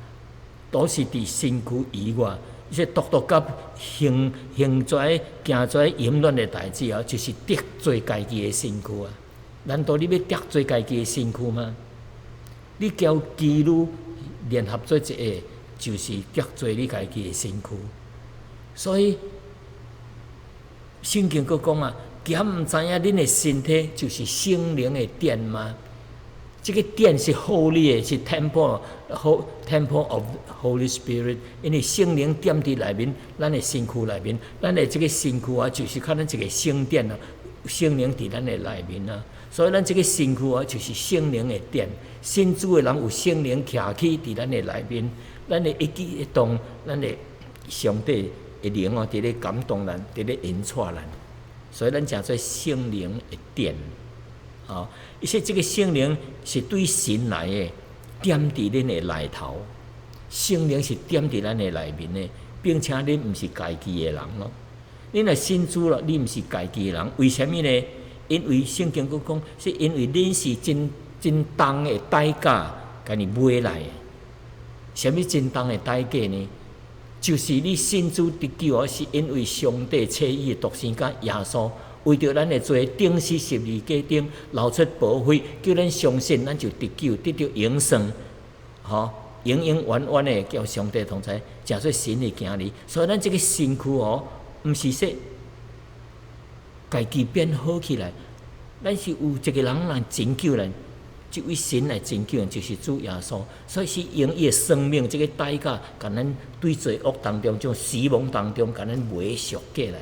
都是佇身軀以外。這獨獨佮行行這行這淫亂的代誌啊，就是得罪家己的身軀啊！難道你欲得罪家己的身軀嗎？你交妓女聯合做一個，就是得罪你家己的身軀。所以聖經閣講啊，敢毋知影恁的身體就是聖靈的殿嗎？這个殿是 holy 的，是 temple of Holy Spirit。因為聖靈踮佇內面，咱的身軀內面，咱的這个身軀啊，就是較咱一个聖殿啊。聖靈佇咱的內面啊，所以咱這个身軀啊，就是聖靈的殿。信主的人有聖靈徛起佇咱的內面，咱的一舉一動，咱的上帝的靈哦，佇咧感動咱，佇咧引帶咱。所以咱稱做聖靈的殿，吼！伊說這个聖靈是對神來的，踮佇恁的內頭。聖靈是踮佇咱的內面的，並且恁毋是家己的人咯。恁若信主了，你毋是家己的人，為啥物呢？因為聖經閣講，是因為恁是真真重的代價，共伊買來的。啥物真重的代價呢？就是你信主得救哦，是因為上帝差伊的獨生子耶穌，為著咱的罪釘死十字架頂，流出寶血，叫咱相信，咱就得救，得著永生，吼，永永遠遠的佮上帝同在，成做神的囝兒。所以咱這个身軀哦，毋是說家己變好起來，咱是有一个人來拯救咱。這位神來拯救，就是主耶穌，所以是用伊的生命這个代價，共咱對罪惡當中、從死亡當中，共咱買贖過來。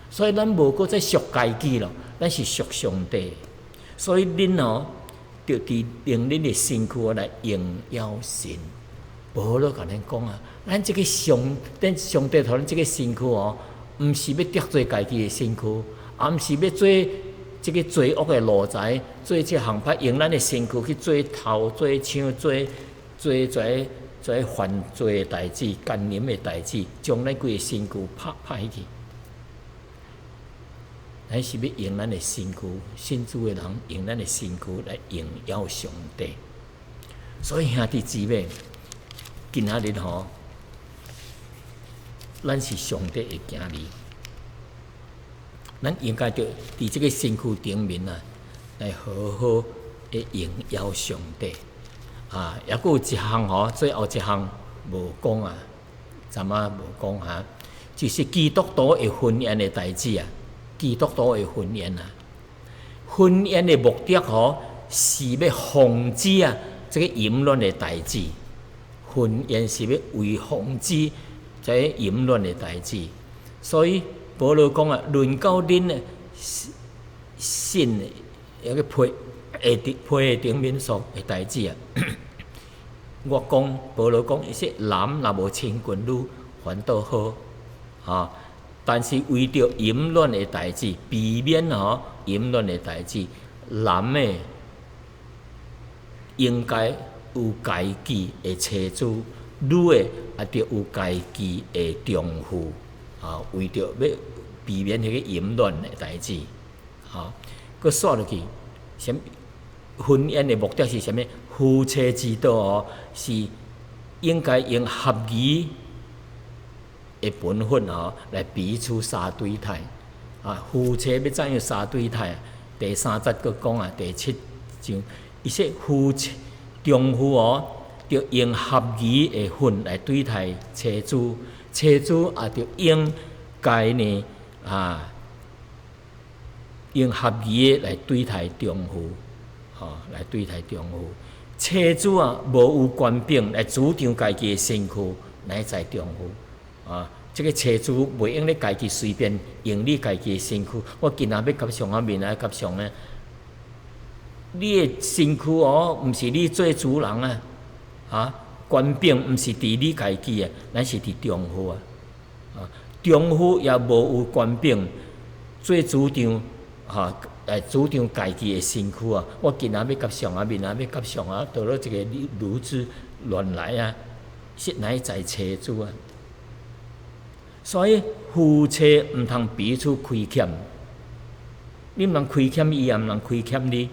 所以咱無閣再屬家己咯，咱是屬上帝。所以恁哦，著佇用恁的身軀來榮耀神。保羅共咱講啊，咱這个上，咱上帝予咱這个身軀哦，毋是欲得罪家己的身軀，也毋是欲做這个罪惡的奴才，做這項歹，用咱的身軀去做偷、做搶、做做這這犯罪的代誌、姦淫的代誌，將咱規个身軀拍拍去。咱是欲用咱的身軀，信主的人用咱的身軀來榮耀上帝。所以兄弟姊妹，今仔日吼，咱是上帝的囝兒。咱應該著佇這个身軀頂面啊，來好好的榮耀上帝。啊，抑閣有一項吼，最後一項無講啊，昨仔無講哈，就是基督徒的婚宴的代誌啊。基督徒的婚宴啊，婚宴的目的吼，是欲防止啊，這个淫亂的代誌。婚宴是欲為防止這个淫亂的代誌，所以保羅講啊，論到恁的信的抑個被的被的頂面所的代誌啊，我講保羅講，伊說男若無親近女，反倒好，啊，但是為著淫亂的代誌，避免吼淫亂的代誌，男的應該有家己的妻子，女的也著有家己的丈夫，啊，為著欲避免彼個淫亂的代誌，吼，閣煞落去，啥物婚宴的目的是啥物？夫妻之道哦，是應該用合宜的本分吼來彼此相對待。啊，夫妻欲怎樣相對待？第三節閣講啊，第七章，伊說夫妻丈夫哦，著用合宜的份來對待妻子，妻子也著應該呢啊，用合宜的來對待丈夫，吼，來對待丈夫。妻子啊，無有權柄來主張家己的身軀，乃在丈夫啊。這个妻子袂用咧家己隨便用你家己的身軀。我今仔欲翕相啊，明仔翕相啊。你的身軀哦，毋是你做主人啊，啊，權柄毋是佇你家己啊，乃是佇丈夫啊。啊，丈夫也無有權柄做主張，哈，來主張家己的身軀啊。我今仔欲翕相啊，明仔欲翕相啊，倒落一个女子亂來啊，實乃在妻子啊。所以夫妻毋通彼此虧欠，你毋通虧欠伊，也毋通虧欠你。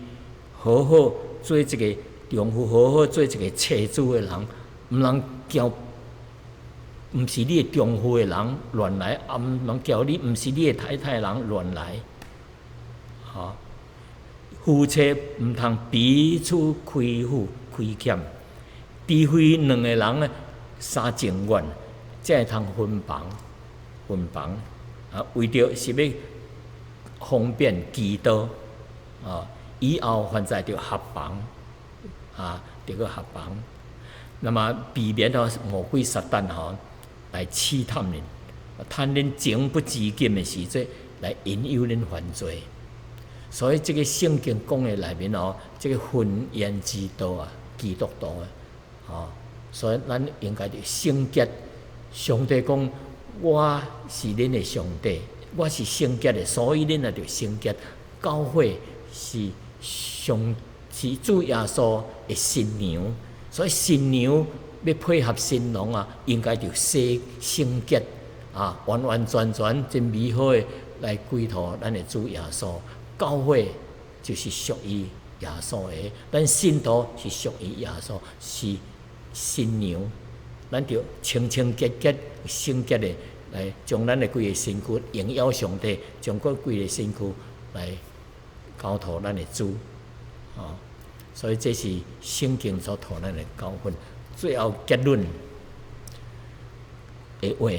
好好做一个丈夫，好好做一个妻子的人，毋通叫毋是你的丈夫的人亂來，也毋通叫你毋是你的太太的人亂來。吼，夫妻毋通彼此虧負虧欠，除非兩个人呢相情願，才會通分房。分房啊，為著是欲方便祈禱啊，以後現在就合房啊，著閣合房。那麼避免哦魔鬼撒旦吼來試探恁，趁恁情不自禁的時陣來引誘恁犯罪。所以這个聖經講的內面哦，這个婚姻之道啊，基督徒啊，吼，所以咱應該著聖潔。上帝講，我是恁的上帝，我是聖潔的，所以恁也著聖潔。教會是上是主耶穌的新娘，所以新娘欲配合新郎啊，應該著洗聖潔啊，完完全全真美好的來歸託咱的主耶穌。教會就是屬於耶穌的，咱信徒是屬於耶穌，是新娘。咱著清清潔潔、聖潔的來將咱的規个身軀榮耀上帝，將閣規个身軀來交託咱的主，哦，所以這是聖經所予咱的教訓。最後結論的話，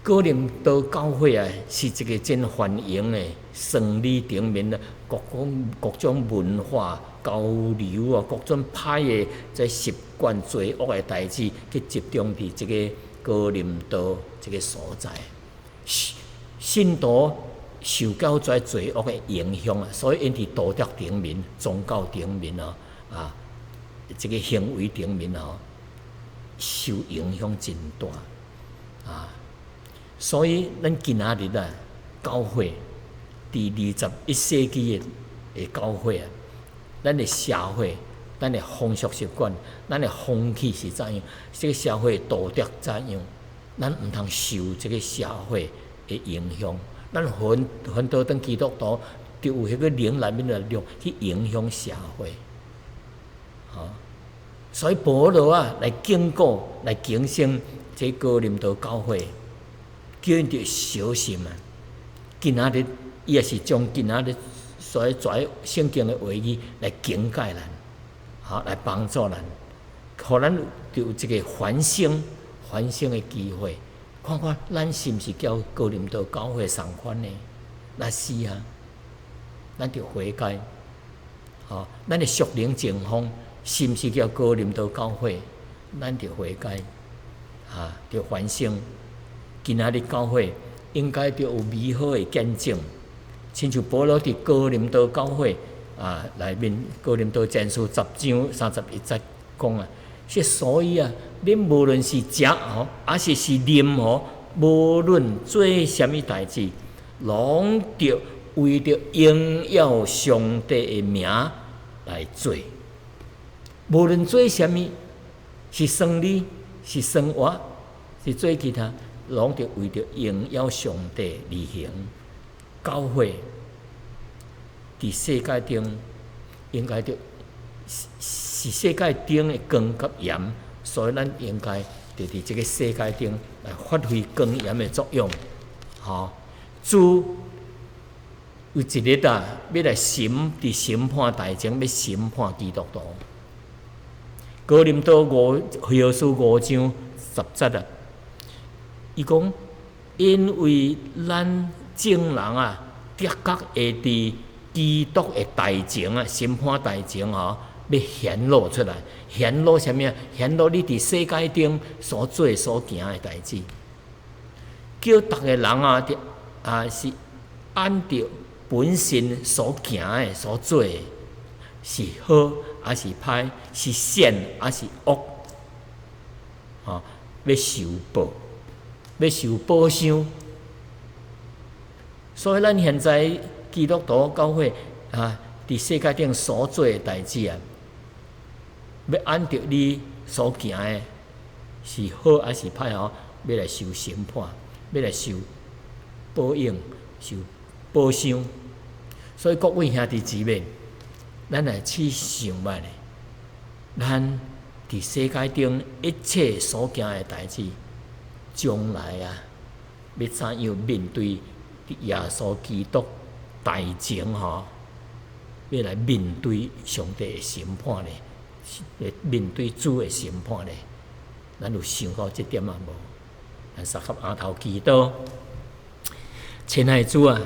哥林多教會啊，是一个真繁榮的生理頂面的各種各種文化交流啊，各種歹的這習慣、罪惡的代誌，去集中佇這个哥林多這个所在。信徒受到這罪惡的影響啊，所以𪜶佇道德頂面、宗教頂面啊，啊，這个行為頂面哦，受影響真大啊。所以咱今仔日啊，教會佇21世紀的教會啊，咱的社會、咱的風俗習慣、咱的風氣是怎樣？這个社會道德怎樣？咱毋通受這个社會的影響。咱反倒當基督徒，就有彼个靈內面的力量去影響社會。吼，所以保羅啊，來警告、來警醒這哥林多教會，叫𪜶著小心啊！今仔日伊也是將今仔日所在聖經的話語來警戒咱，吼，來幫助咱，予咱有這个反省、反省的機會。看看咱是毋是佮哥林多教會仝款呢？若是啊，咱著悔改。吼，咱的屬靈情況是毋是佮哥林多教會？咱著悔改，啊，著反省。今仔日教會應該著有美好的見證，親像保羅佇哥林多教會啊內面，哥林多前書10章31節講啊，是所以啊，恁無論是食吼，抑是是啉吼，無論做啥物代誌，攏著為著榮耀上帝的名來做。無論做啥物，是生理，是生活，是做其他，攏著為著榮耀上帝而行。教會佇世界頂應該著是世界頂的光佮鹽，所以咱應該著佇這个世界頂來發揮光鹽的作用。吼，主有一日啊，欲來審佇審判台前，欲審判基督徒。哥林多五後書5章10節啊，伊講，因為咱眾人啊，的確會佇基督的台前啊，審判台前吼，欲顯露出來，顯露啥物啊？顯露你佇世界頂所做所行的代誌，叫逐个人啊，啊是按著本身所行的、所做的，是好抑是歹，是善抑是惡，吼，欲受報，欲受報賞。所以咱現在基督徒教會啊，佇世界頂所做的代誌啊，欲按著你所行的是好抑是歹吼，欲來受審判，欲來受報應、受報賞。所以各位兄弟姊妹，咱來試想覓咧，咱佇世界頂一切所行的代誌，將來啊，欲怎樣面對耶穌基督台前吼？欲來面對上帝的審判咧，面對主的審判咧，咱有想到這點啊無？咱相佮犒頭祈禱，親愛的主啊，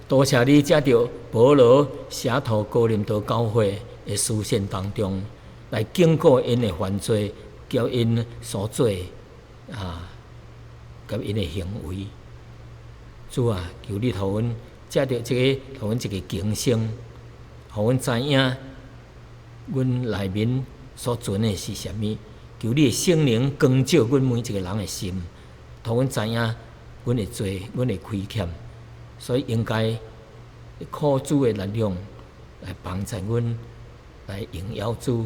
多謝你藉著保羅寫予哥林多教會的書信當中，來警告𪜶的犯罪，佮𪜶所做啊，佮𪜶的行為。主啊，求你予阮藉著這個，予阮一個警醒，予阮知影，阮內面所存的是啥物。求你的聖靈光照阮每一個人的心，予阮知影阮的罪，阮的虧欠，所以應該靠主的力量來幫助阮，來榮耀主。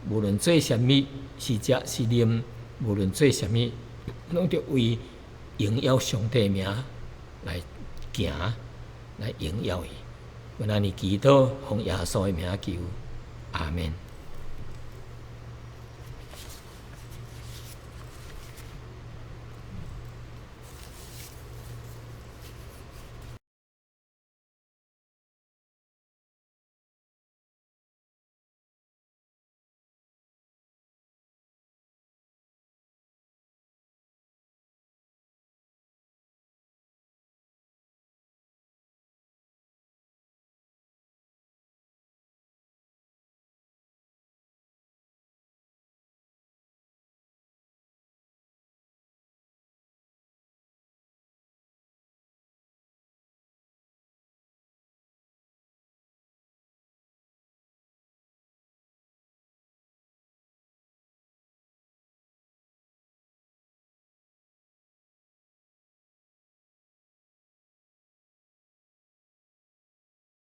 無論做啥物，是食是啉，無論做啥物，攏著為榮耀上帝名來行，來榮耀伊。阮按呢祈禱，奉耶穌的名求，阿門。